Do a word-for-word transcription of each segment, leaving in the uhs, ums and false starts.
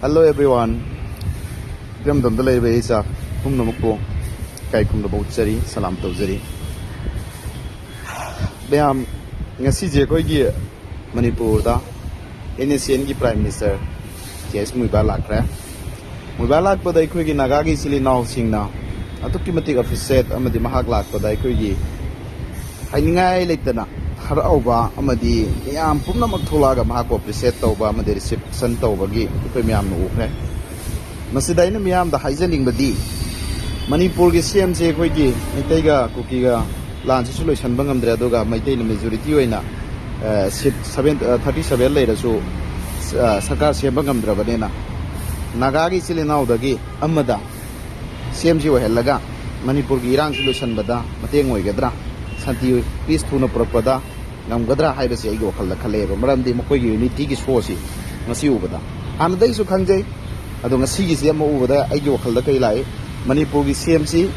Hello everyone. ꯏꯔꯝꯗꯝꯗ ꯂꯩꯔꯤꯕ ꯏꯆꯥ ꯄꯨꯝꯅꯃꯛꯄꯨ ꯏꯀꯥꯏ ꯈꯨꯝꯅꯕ ꯎꯠꯆꯔꯤ, ꯁꯂꯥꯝ ꯇꯧꯖꯔꯤ꯫ ꯃꯌꯥꯝ, ꯉꯁꯤꯁꯦ ꯑꯩꯈꯣꯏꯒꯤ ꯃꯅꯤꯄꯨꯔꯗ ꯑꯦꯟ ꯑꯦꯁ ꯑꯦꯟꯒꯤ Prime Minister ꯀꯦ ꯑꯦꯁ ꯃꯨꯏꯕꯥ ꯂꯥꯛꯈ꯭ꯔꯦ꯫ ꯃꯨꯏꯕꯥ ꯂꯥꯛꯄꯗ ꯑꯩꯈꯣꯏꯒꯤ ꯅꯥꯒꯥꯒꯤ ꯏꯆꯤꯜ ꯏꯅꯥꯎꯁꯤꯡꯅ ꯑꯗꯨꯛꯀꯤ ꯃꯇꯤꯛ appreciate ꯑꯃꯗꯤ ꯃꯍꯥꯛ ꯂꯥꯛꯄꯗ ꯑꯩꯈꯣꯏꯒꯤ ꯍꯥꯏꯅꯤꯡꯉꯥꯏ ꯂꯩꯇꯅ ꯍꯔꯥꯎꯕ ꯑꯃꯗꯤ ꯃꯤꯌꯥꯝ ꯄꯨꯝꯅꯃꯛ ꯊꯣꯛꯂꯛꯑꯒ ꯃꯍꯥꯛꯄꯨ appreciate ꯇꯧꯕ ꯑꯃꯗꯤ reception ꯇꯧꯕꯒꯤ ꯑꯩꯈꯣꯏ ꯃꯌꯥꯝꯅ ꯎꯈ꯭ꯔꯦ꯫ ꯃꯁꯤꯗ ꯑꯩꯅ ꯃꯤꯌꯥꯝꯗ ꯍꯥꯏꯖꯅꯤꯡꯕꯗꯤ, ꯃꯅꯤꯄꯨꯔꯒꯤ ꯁꯤ ꯑꯦꯝꯁꯦ ꯑꯩꯈꯣꯏꯒꯤ ꯃꯩꯇꯩꯒ ꯀꯨꯀꯤꯒ ꯂꯥꯟꯁꯤꯁꯨ ꯂꯣꯏꯁꯤꯟꯕ ꯉꯝꯗ꯭ꯔꯦ, ꯑꯗꯨꯒ ꯃꯩꯇꯩꯅ majority ꯑꯣꯏꯅ, ꯑ, seat seven, ꯑ, thirty seven ꯂꯩꯔꯁꯨ, ꯑ, ꯁꯔꯀꯥꯔ ꯁꯦꯝꯕ ꯉꯝꯗ꯭ꯔꯕꯅꯤꯅ, ꯅꯥꯒꯥꯒꯤ ꯏꯆꯤꯜ ꯏꯅꯥꯎꯗꯒꯤ ꯑꯃꯗ ꯁꯤ ꯑꯦꯝꯁꯤ ꯑꯣꯏꯍꯜꯂꯒ ꯃꯅꯤꯄꯨꯔꯒꯤ ꯏꯔꯥꯡꯁꯤ ꯂꯣꯏꯁꯤꯟꯕꯗ ꯃꯇꯦꯡ ꯑꯣꯏꯒꯗ꯭ꯔꯥ, ꯁꯥꯟꯇꯤ, peace ꯊꯨꯅ ꯄꯨꯔꯛꯄꯗ ꯉꯝꯒꯗ꯭ꯔꯥ ꯍꯥꯏꯕꯁꯤ ꯑꯩꯒꯤ ꯋꯥꯈꯜꯗ ꯈꯜꯂꯛꯑꯦꯕ꯫ ꯃꯔꯝꯗꯤ ꯃꯈꯣꯏꯒꯤ unityꯒꯤ showꯁꯤ ꯉꯁꯤ ꯎꯕꯗ, ꯍꯥꯟꯅꯗꯒꯤꯁꯨ ꯈꯪꯖꯩ, ꯑꯗꯣ ꯉꯁꯤꯒꯤꯁꯤ ꯑꯃ ꯎꯕꯗ ꯑꯩꯒꯤ ꯋꯥꯈꯜꯗ ꯀꯔꯤ ꯂꯥꯛꯏ? ꯃꯅꯤꯄꯨꯔꯒꯤ ꯁꯤ ꯑꯦꯝꯁꯤ,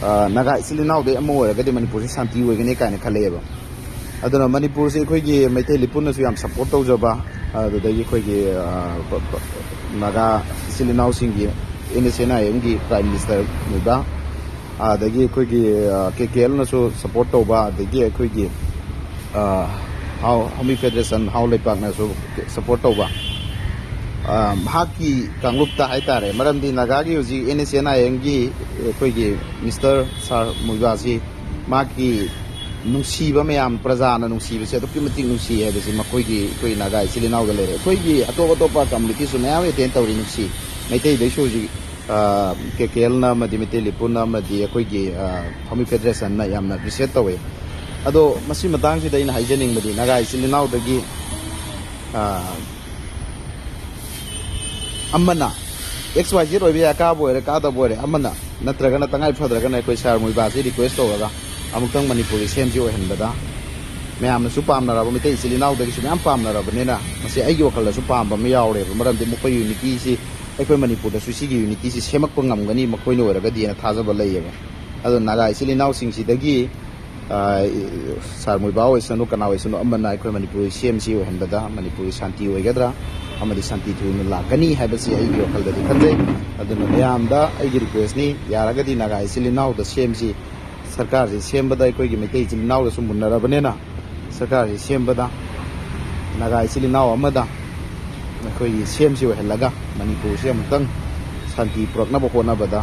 ꯑ, ꯅꯥꯒꯥ ꯏꯆꯤꯜ ꯏꯅꯥꯎꯗꯩ ꯑꯃ ꯑꯣꯏꯔꯒꯗꯤ ꯃꯅꯤꯄꯨꯔꯁꯤ ꯁꯥꯟꯇꯤ ꯑꯣꯏꯒꯅꯤ ꯀꯥꯏꯅ ꯈꯜꯂꯛꯑꯦꯕ꯫ ꯑꯗꯨꯅ ꯃꯅꯤꯄꯨꯔꯁꯦ ꯑꯩꯈꯣꯏꯒꯤ ꯃꯩꯇꯩ ꯂꯤꯄꯨꯟꯅꯁꯨ ꯌꯥꯝ support ꯇꯧꯖꯕ, ꯑꯗꯨꯗꯒꯤ ꯑꯩꯈꯣꯏꯒꯤ, ꯑ, ꯄ-, ꯄ-, ꯅꯥꯒꯥ ꯏꯆꯤꯜ ꯏꯅꯥꯎꯁꯤꯡꯒꯤ ꯑꯦꯟ ꯑꯦꯁ ꯑꯦꯟ ꯑꯥꯏ ꯑꯦꯝꯒꯤ Prime Minister ꯃꯨꯏꯕꯥ, ꯑꯗꯒꯤ ꯑꯩꯈꯣꯏꯒꯤ, ꯑ, ꯀꯦ ꯀꯦ ꯑꯦꯜꯅꯁꯨ support ꯇꯧꯕ, ꯑꯗꯒꯤ ꯑꯩꯈꯣꯏꯒꯤ, ꯑ, ꯍꯥꯎ, ꯍꯥꯎꯃꯤ Federation, ꯍꯥꯎ ꯂꯩꯄꯥꯛꯅꯁꯨ support ꯇꯧꯕ, ꯑ, ꯃꯍꯥꯛꯀꯤ ꯀꯥꯡꯂꯨꯞꯇ ꯍꯥꯏꯇꯥꯔꯦ꯫ ꯃꯔꯝꯗꯤ ꯅꯥꯒꯥꯒꯤ ꯍꯧꯖꯤꯛ ꯑꯦꯟ ꯑꯦꯁ ꯑꯦꯟ ꯑꯥꯏ ꯑꯦꯝꯒꯤ ꯑꯩꯈꯣꯏꯒꯤ Minister Sir ꯃꯨꯏꯕꯥꯁꯤ ꯃꯍꯥꯛꯀꯤ ꯅꯨꯡꯁꯤꯕ ꯃꯌꯥꯝ, ꯄ꯭ꯔꯖꯥꯅ ꯅꯨꯡꯁꯤꯕꯁꯦ ꯑꯗꯨꯛꯀꯤ ꯃꯇꯤꯛ ꯅꯨꯡꯁꯤ ꯍꯥꯏꯕꯁꯤ ꯃꯈꯣꯏꯒꯤ, ꯑꯩꯈꯣꯏ ꯅꯥꯒꯥ ꯏꯆꯤꯜ ꯏꯅꯥꯎꯗ ꯂꯩꯔꯦ꯫ ꯑꯩꯈꯣꯏꯒꯤ ꯑꯇꯣꯞ ꯑꯇꯣꯞꯄ communityꯁꯨ ꯃꯌꯥꯝ attend ꯇꯧꯔꯤ, ꯅꯨꯡꯁꯤ꯫ ꯃꯩꯇꯩꯗꯩꯁꯨ ꯍꯧꯖꯤꯛ, ꯑ, ꯀꯦ ꯀꯦ ꯑꯦꯜꯅ ꯑꯃꯗꯤ ꯃꯩꯇꯩ ꯂꯤꯄꯨꯟꯅ ꯑꯃꯗꯤ ꯑꯩꯈꯣꯏꯒꯤ, ꯑ, ꯍꯥꯎꯃꯤ Federationꯅ ꯌꯥꯝꯅ appreciate ꯇꯧꯋꯦ꯫ ꯑꯗꯣ ꯃꯁꯤ ꯃꯇꯥꯡꯁꯤꯗ ꯑꯩꯅ ꯍꯥꯏꯖꯅꯤꯡꯕꯗꯤ, ꯅꯥꯒꯥ ꯏꯆꯤꯜ ꯏꯅꯥꯎꯗꯒꯤ, ꯑ, ꯑꯃꯅ, X Y Z ꯑꯣꯏꯕ ꯌꯥꯏ, ꯀꯥꯕ ꯑꯣꯏꯔꯦ, ꯀꯥꯗꯕ ꯑꯣꯏꯔꯦ, ꯑꯃꯅ ꯅꯠꯇ꯭ꯔꯒꯅ ꯇꯉꯥꯏ ꯐꯗ꯭ꯔꯒꯅ ꯑꯩꯈꯣꯏ Sir ꯃꯨꯏꯕꯥꯁꯤ request ꯇꯧꯔꯒ ꯑꯃꯨꯛꯇꯪ ꯃꯅꯤꯄꯨꯔꯒꯤ ꯁꯤ ꯑꯦꯝꯁꯤ ꯑꯣꯏꯍꯟꯕꯗ ꯃꯌꯥꯝꯅꯁꯨ ꯄꯥꯝꯅꯔꯕ, ꯃꯩꯇꯩ ꯏꯆꯤꯜ ꯏꯅꯥꯎꯗꯒꯤꯁꯨ ꯃꯌꯥꯝ ꯄꯥꯝꯅꯔꯕꯅꯤꯅ, ꯃꯁꯤ ꯑꯩꯒꯤ ꯋꯥꯈꯜꯗꯁꯨ ꯄꯥꯝꯕ ꯑꯃ ꯌꯥꯎꯔꯦꯕ꯫ ꯃꯔꯝꯗꯤ ꯃꯈꯣꯏ unityꯁꯤ, ꯑꯩꯈꯣꯏ ꯃꯅꯤꯄꯨꯔꯗꯁꯨ ꯁꯤꯒꯤ unityꯁꯤ ꯁꯦꯝꯃꯛꯄ ꯉꯝꯒꯅꯤ ꯃꯈꯣꯏꯅ ꯑꯣꯏꯔꯒꯗꯤ ꯍꯥꯏꯅ ꯊꯥꯖꯕ ꯂꯩꯌꯦꯕ꯫ ꯑꯗꯣ ꯅꯥꯒꯥ ꯏꯆꯤꯜ ꯏꯅꯥꯎꯁꯤꯡꯁꯤꯗꯒꯤ, ꯑ, Sir ꯃꯨꯏꯕꯥ ꯑꯣꯏꯁꯅꯨ, ꯀꯅꯥ ꯑꯣꯏꯁꯅꯨ, ꯑꯃꯅ ꯑꯩꯈꯣꯏ ꯃꯅꯤꯄꯨꯔꯒꯤ ꯁꯤ ꯑꯦꯝꯁꯤ ꯑꯣꯏꯍꯟꯕꯗ ꯃꯅꯤꯄꯨꯔꯒꯤ ꯁꯥꯟꯇꯤ ꯑꯣꯏꯒꯗ꯭ꯔꯥ? ꯑꯃꯗꯤ ꯁꯥꯟꯇꯤ ꯊꯨꯅ ꯂꯥꯛꯀꯅꯤ ꯍꯥꯏꯕꯁꯤ ꯑꯩꯒꯤ ꯋꯥꯈꯜꯗꯗꯤ ꯈꯟꯖꯩ꯫ ꯑꯗꯨꯅ ꯃꯌꯥꯝꯗ ꯑꯩꯒꯤ ꯔꯤꯀ꯭ꯋꯦꯁꯅꯤ, ꯌꯥꯔꯒꯗꯤ ꯅꯥꯒꯥ ꯏꯆꯤꯜ ꯏꯅꯥꯎꯗ ꯁꯦꯝꯁꯤ꯫ ꯁꯔꯀꯥꯔꯁꯤ ꯁꯦꯝꯕꯗ ꯑꯩꯈꯣꯏꯒꯤ ꯃꯩꯇꯩ ꯏꯆꯤꯜ ꯏꯅꯥꯎꯗꯁꯨ ꯃꯨꯟꯅꯔꯕꯅꯤꯅ, ꯁꯔꯀꯥꯔꯁꯤ ꯁꯦꯝꯕꯗ ꯅꯥꯒꯥ ꯏꯆꯤꯜ ꯏꯅꯥꯎ ꯑꯃꯗ ꯑꯩꯈꯣꯏꯒꯤ ꯁꯦꯝꯁꯤ ꯑꯣꯏꯍꯜꯂꯒ ꯃꯅꯤꯄꯨꯔꯁꯤ ꯑꯃꯨꯛꯇꯪ ꯁꯥꯟꯇꯤ ꯄꯨꯔꯛꯅꯕ ꯍꯣꯠꯅꯕꯗ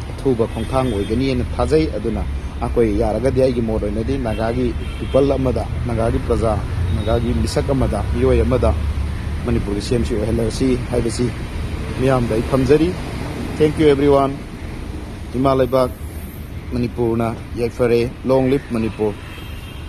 ꯑꯊꯨꯕ ꯈꯣꯡꯊꯥꯡ ꯑꯣꯏꯒꯅꯤ ꯍꯥꯏꯅ ꯊꯥꯖꯩ꯫ ꯑꯗꯨꯅ ꯑꯩꯈꯣꯏ ꯌꯥꯔꯒꯗꯤ, ꯑꯩꯒꯤ ꯃꯣꯠ ꯑꯣꯏꯅꯗꯤ, ꯅꯥꯒꯥꯒꯤ ꯄꯤꯄꯜ ꯑꯃꯗ, ꯅꯥꯒꯥꯒꯤ ꯄ꯭ꯔꯖꯥ, ꯅꯥꯒꯥꯒꯤ ꯃꯤꯁꯛ ꯑꯃꯗ, ꯃꯤꯑꯣꯏ ꯑꯃꯗ ꯃꯅꯤꯄꯨꯔꯒꯤ ꯁꯦꯝꯁꯤ ꯑꯣꯏꯍꯜꯂꯁꯤ ꯍꯥꯏꯕꯁꯤ ꯃꯤꯌꯥꯝꯗ ꯑꯩ ꯊꯝꯖꯔꯤ꯫ Thank you everyone. ꯏꯃꯥ ꯂꯩꯕꯥꯛ ꯃꯅꯤꯄꯨꯔꯅ ꯌꯥꯏꯐꯔꯦ꯫ Long live Manipur.